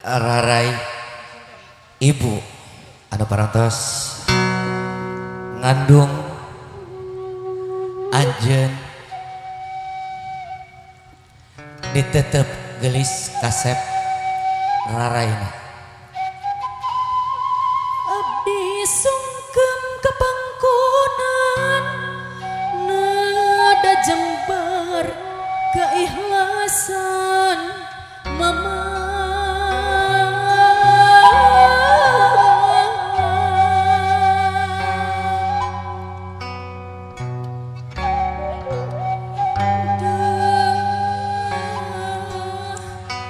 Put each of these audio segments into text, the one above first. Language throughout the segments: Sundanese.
Rarai ibu anu parantos ngandung anjeun ditetep gelis kasep raraina. Abdi sungkem kepangkonan nada jembar keikhlasan mama.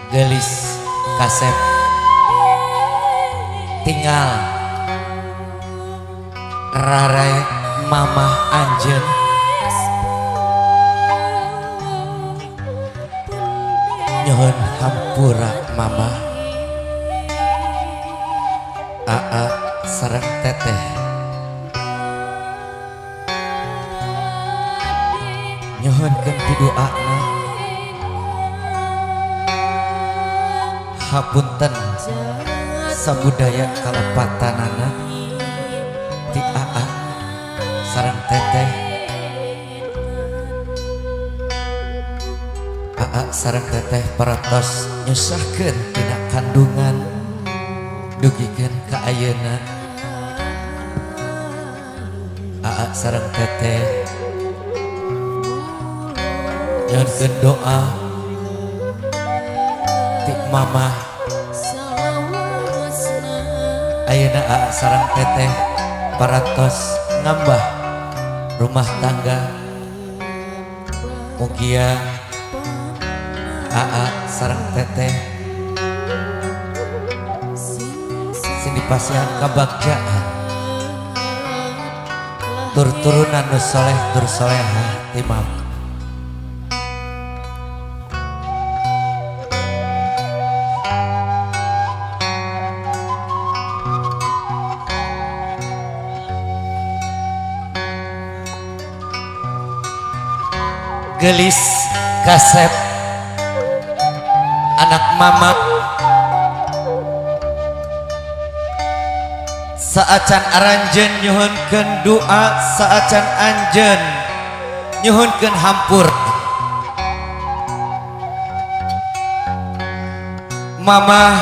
Gelis kasep tinggal rarai mamah anjeun nyuhun hampura mamah aa sareng teteh nyuhunkeun piduana hapunten sabudaya kalepatanana ti aa sareng teteh aa sareng teteh parantos nyusahkeun tina kandungan dugikeun ka ayeuna aa sareng teteh nyuhunkeun doa ti mamah ayeuna aa sareng teteh parantos ngambah rumah tangga mugia aa sareng teteh sing dipasihan kabagjaan tur turunan nu soleh tur solehah ti mama. Gelis kasep anak mama saacan aranjeun nyuhunkeun doa saacan anjeun nyuhunkeun hampur mama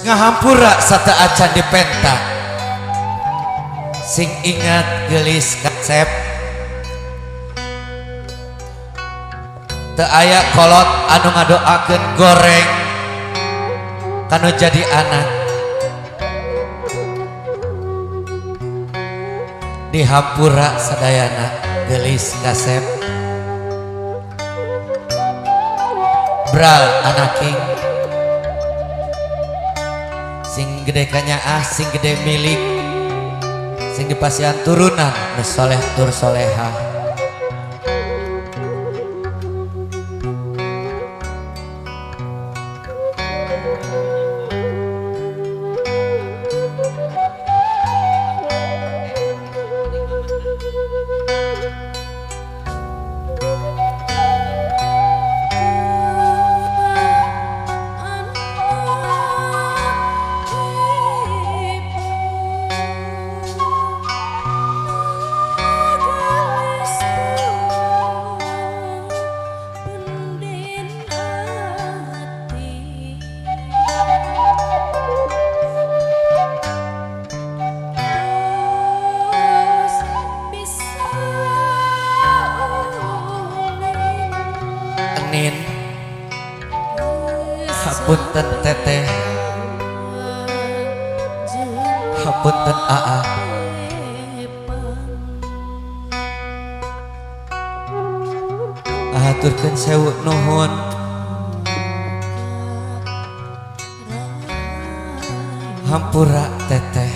ngahampura sateuacan dipenta sing ingat gelis kasep teu aya kolot anu ngadoakeun goreng kanu jadi anak dihampura sadayana gelis kasep bral anaking sing gede kanyaah sing gede milik sing dipasihan turunan nu soleh tur solehah. Enin hapunten teteh hapunten aa ahaturkeun sewu nuhun hampura teteh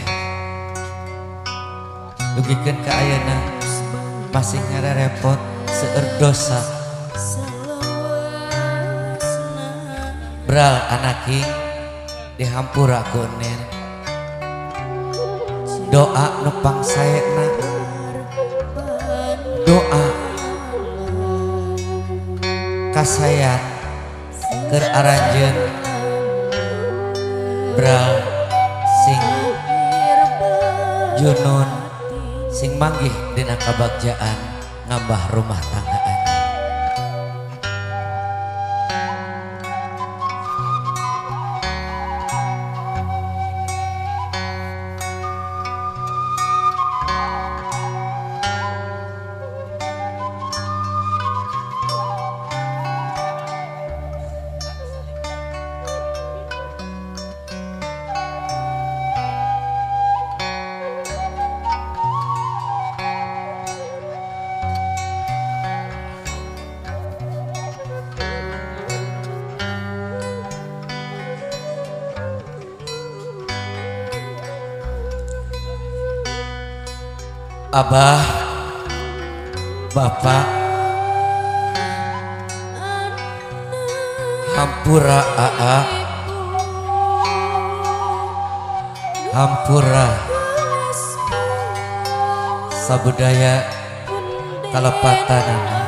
dugikeun ka ayeuna masih ngarerepot seueur dosa bral anaking dihampura ku Enin doa nu pangsaena doa kasayan keur aranjeun Bral sing junun sing manggih dina kabagjaan ngambah rumah tangga anjeun. Abah, Bapak, hampura aa, hampura sabudaya kalepatanana.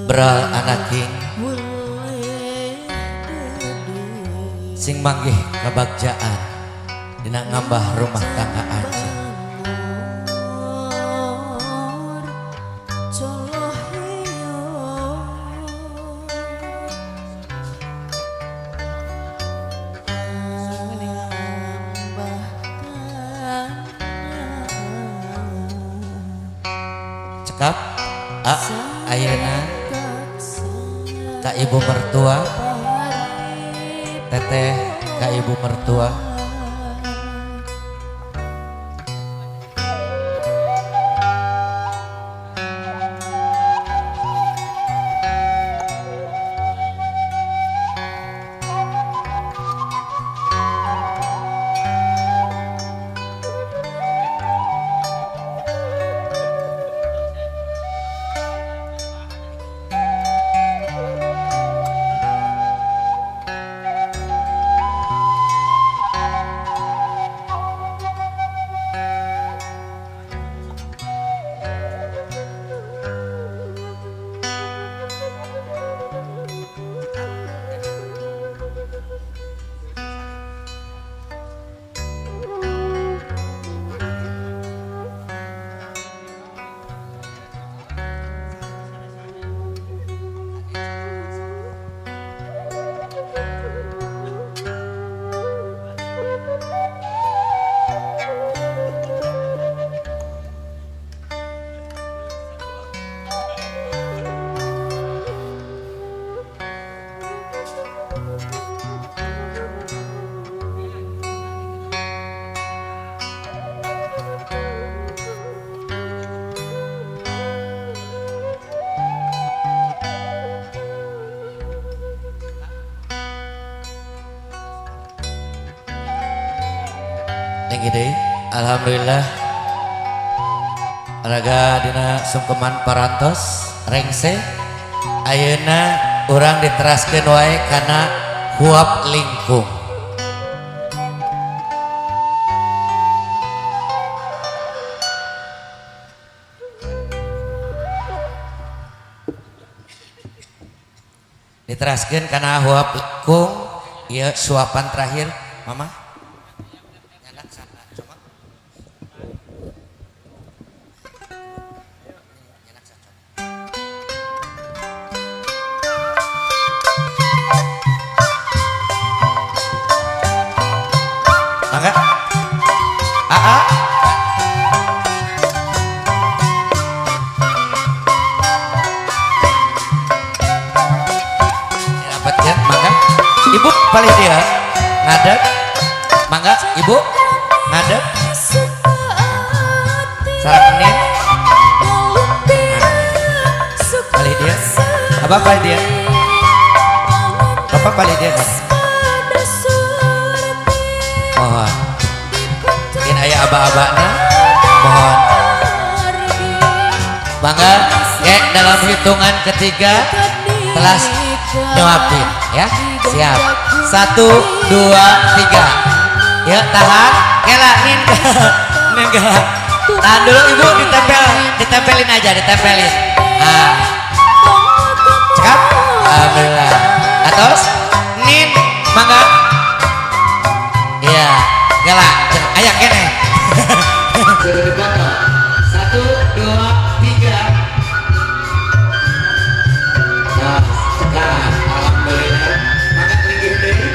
Bral anaking sing manggih kabagjaan dina ngambah rumah tangga anjeun. Cekap a ayeuna ka ibu mertua, teteh ka ibu mertua. Gede, alhamdulillah raga dina sungkeman parantos rengse ayeuna urang diteraskeun wae kana huap lingkung. Diteraskeun kana huap lingkung ieu suapan terakhir mama. Ibu paling dia ngadeg, mangga ibu ngadeg, sareng nih, paling dia, abah paling dia, bapak paling dia kan, oh. Mungkin aya aba-abana. Mohon. Mangga, ya, dalam hitungan ketiga telah nyuapin ya. Siap. Satu, dua, tiga. Ya, tahan. Kela, nin. Nin kela. Tahan dulu, Ibu, ditempel, ditempelin aja, ditempelin. Nah. Cekap. Alhamdulillah. Atos, nin, mangga. Iya, kela, aya keneh. Satu, dua, tiga. Nah, cekap. Alhamdulillah. Mangga linggih deui.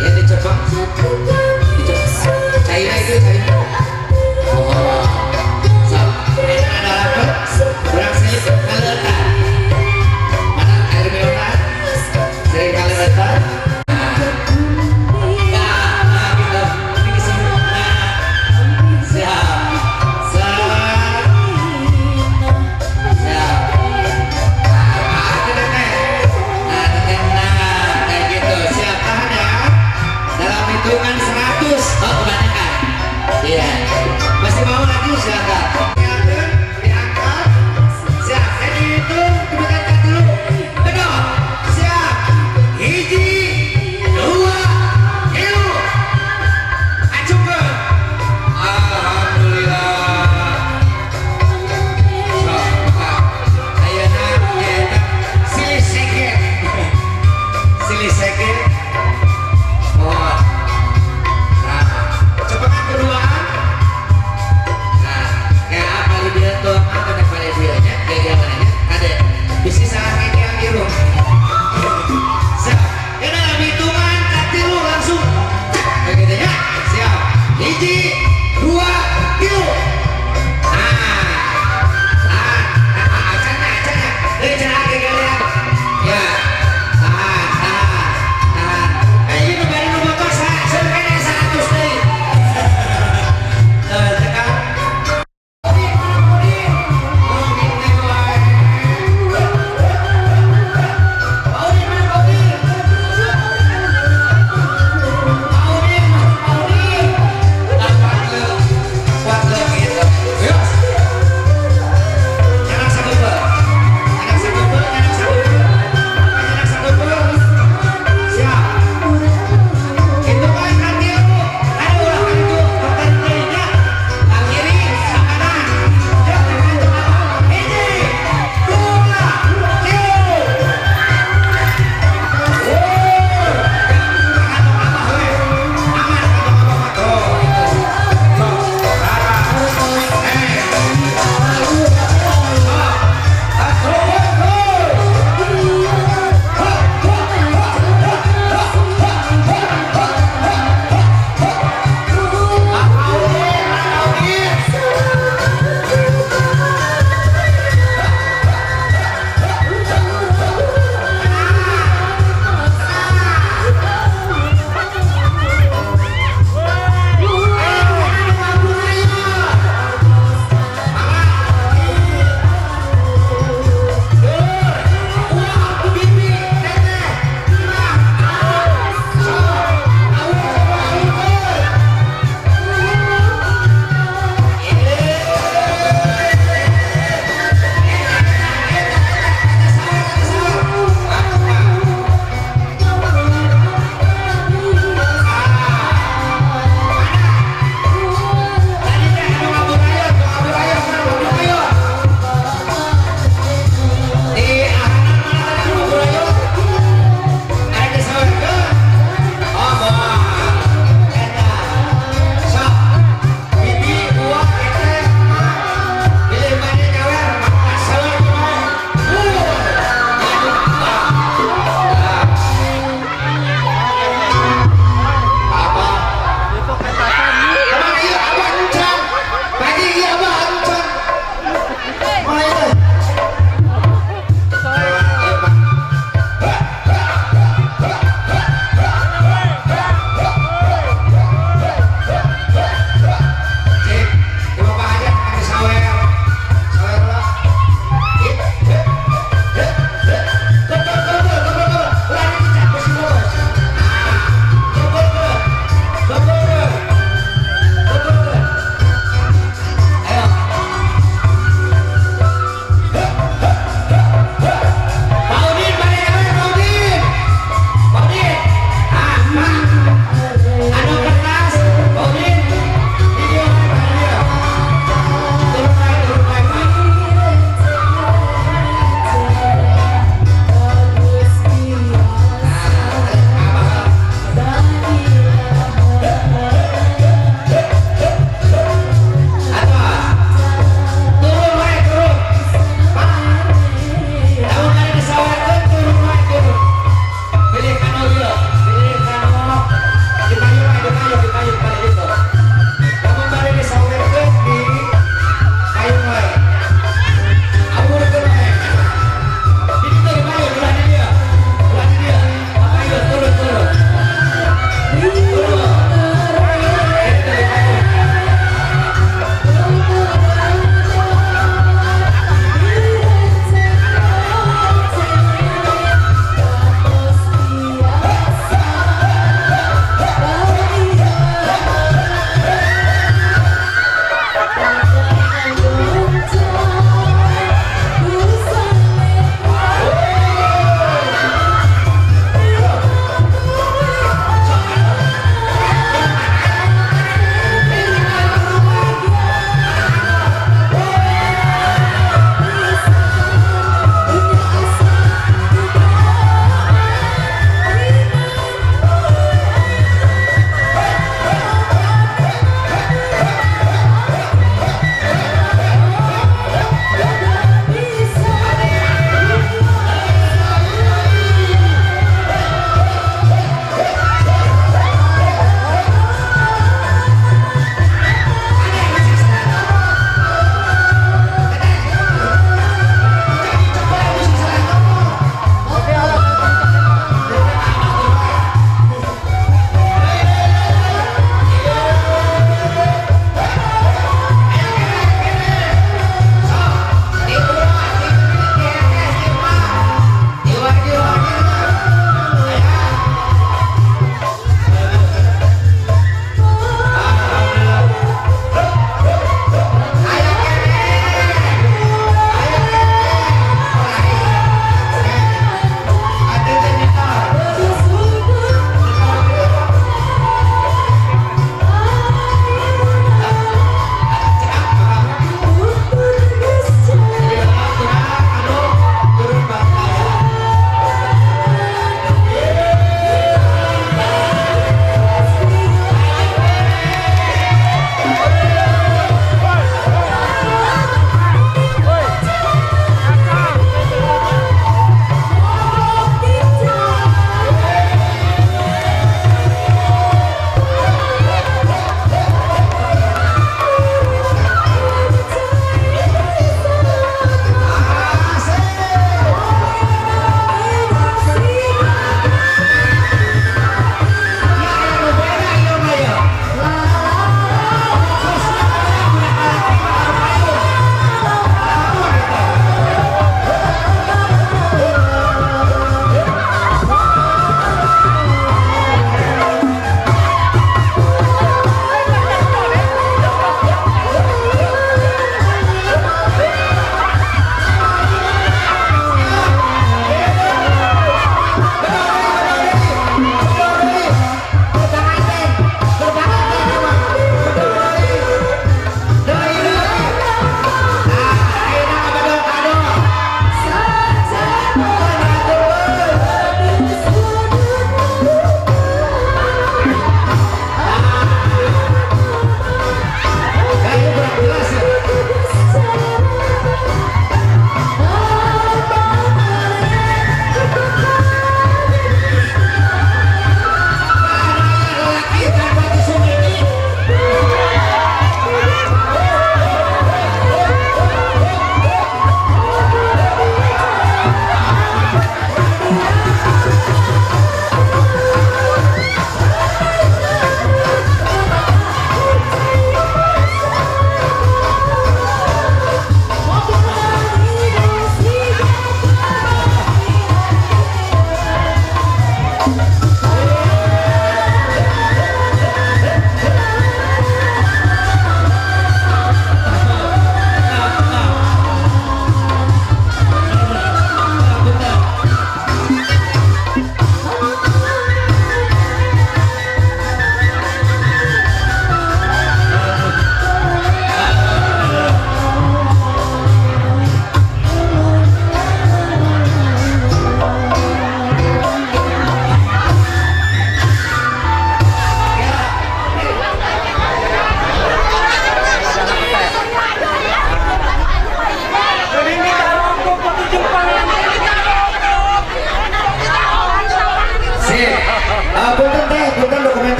Ya, dicoba. Dicoba. Cair itu, cair. Oh. Sok. Ini ada apa? Kurang sedikit kaleutan. Mana air minumnya? Sering kaleutan. Nah, nah, gitu. Ini di sini. Nah. Siap. Siap. Siap. Nah, teteh. Nah, teteh, nah, kayak gitu. Siap, tahan ya. Dalam hitungan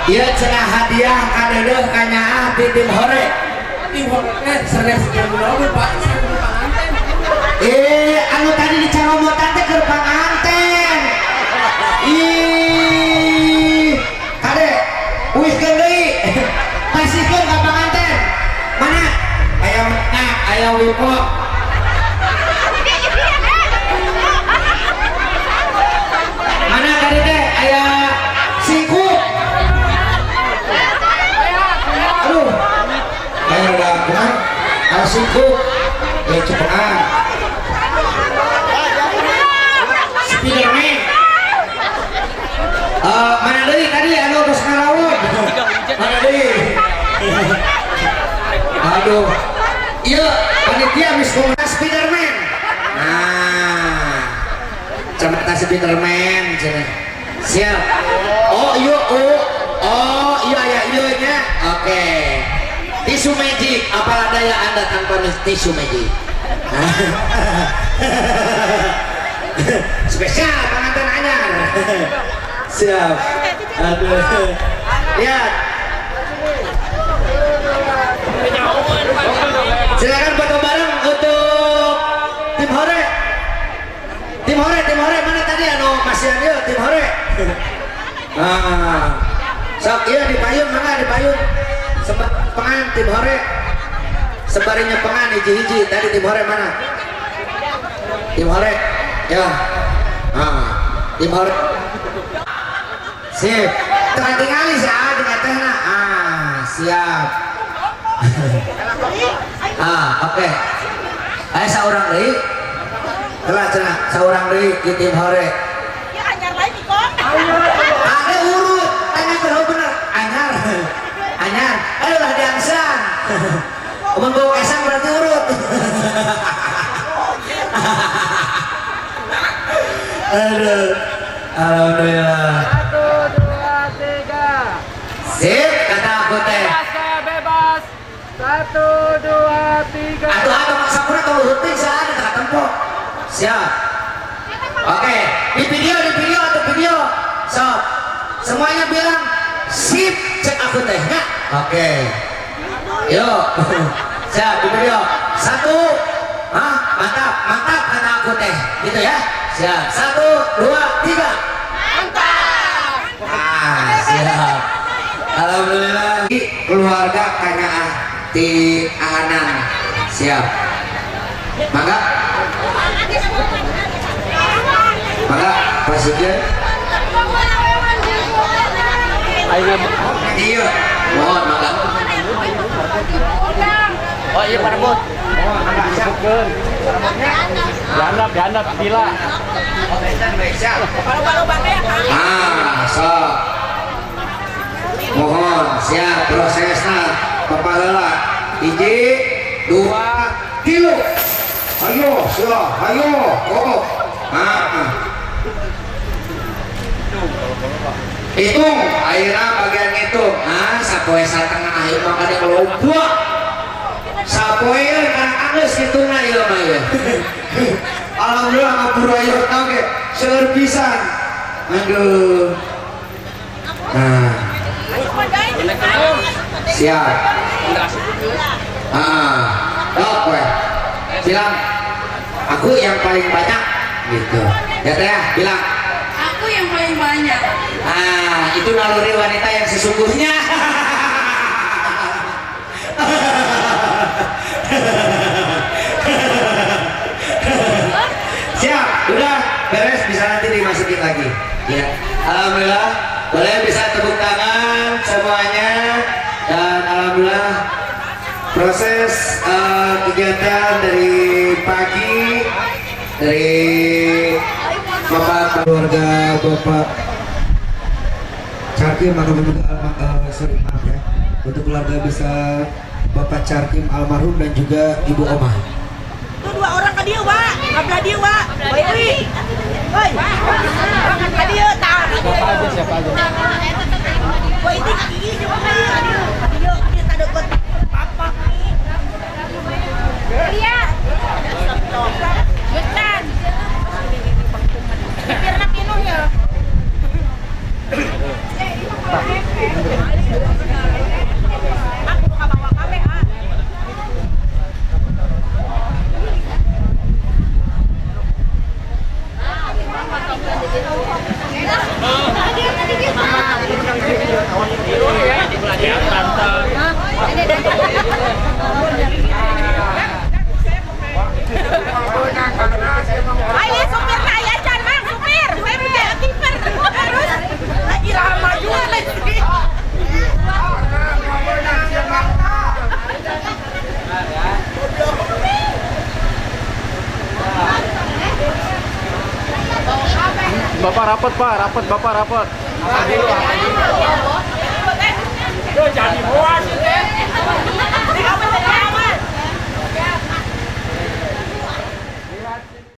Ieu cenah hadiah ka deudeuh ka nyaah ti tim hore. Tim hore teh sanes jam berapa, Pak? Panganten. Anu tadi dicaromotan teh keur panganten. Ih, kade, uihkeun deui. Pasihkeun ka panganten. Mana? Aya mana? Aya wipo. Mana tadi teh? Aya singkup. Aduh. Aya udah kumaha? Aya singkup. Ya cepengan. Spiderman. Mana deui tadi anu geus ngarawuh? Mana deui? Aduh. Ieu panitia geus ngomong Spiderman. Nah. Kacamata Spiderman cenah. Siap. Oh, iya, oh. Oh, iya ya, iya nya. Oke. Tisu magic, apalah daya Anda tanpa tisu magic. Spesial pengantin anyar. Siap. Aduh. Lihat. Silakan foto bareng untuk tim hore. Tim hore, tim hore mana tadi anu masih ada tim hore. Nah. Sok ieu di payun mana di payun. Sempat pengan tim hore. Sebarinya pengan hiji-hiji tadi tim hore mana? Tim hore. Ya. Nah, tim hore. Sip. Tengah tingali sih ah dengan tehna. Ah, siap. Ah, oke. Ayo saurang deui. Telah cenah saurang deui di tim hore. Ya anyar lagi kok. Ada urut, tanya bener bener. Anyar. Anyar. Ayo lah diangsang. Mun bawa esang berarti urut. Aduh. Alhamdulillah. 1, 2, 3. Sip, kata aku teh. Bebas, saya bebas. 1, 2, 3. Atuh atuh sakura tong heuting saha teh tempo. Siap. Oke, di video atau video. Sok. Semuanya bilang sip cek aku teh nya. Oke. Yuk. Siap di video. 1. Hah, mantap, mantap kata aku teh. Gitu ya. Siap. 1, 2, 3. Mantap. Ah, siap. Alhamdulillah. Keluarga kanyaah di Ahanan. Siap. Mangga. Mangga, pasikeun. Iya, mohon mangga. Oh iya parebut. Dihandap, dihandap, gila. Ah, sok. Mohon siap prosesna bapak heula. 1, 2, 3. Ayo, siap, ayo. Oh. Ah. Hitung, akhirnya bagian ngitung. Ah, sapoe satengah ieu mah kade loba. Sapoe kan geus hitungna ieu mah ieu. Alhamdulillah ngapura ieu oge seueur pisan. Aduh. Nah. Siap. Ah, dok we. Bilang aku yang paling banyak gitu. Ya teh, bilang Aku yang paling banyak. Ah, itu naluri wanita yang sesungguhnya. Siap, udah beres bisa nanti dimasukin lagi. Ya, alhamdulillah boleh bisa tepuk tangan semuanya dan alhamdulillah proses kegiatan dari pagi dari Bapak keluarga Bapak Carkim atau juga sorry maaf ya untuk keluarga bisa Bapak Carkim almarhum dan juga Ibu Omah. Itu 2 orang ke dia, Wak. Kabelah dia, Wak. Woi, woi. Woi. Ka dia tah. Siapa aja, siapa aja. Woi, itu gigi juga ka dia. Ka dia, dia tak deket. Papa. Iya. Getan. Pikirna pinuh ya. Pak, rapat Pak, rapat Bapak, rapat. Jadi muas teh.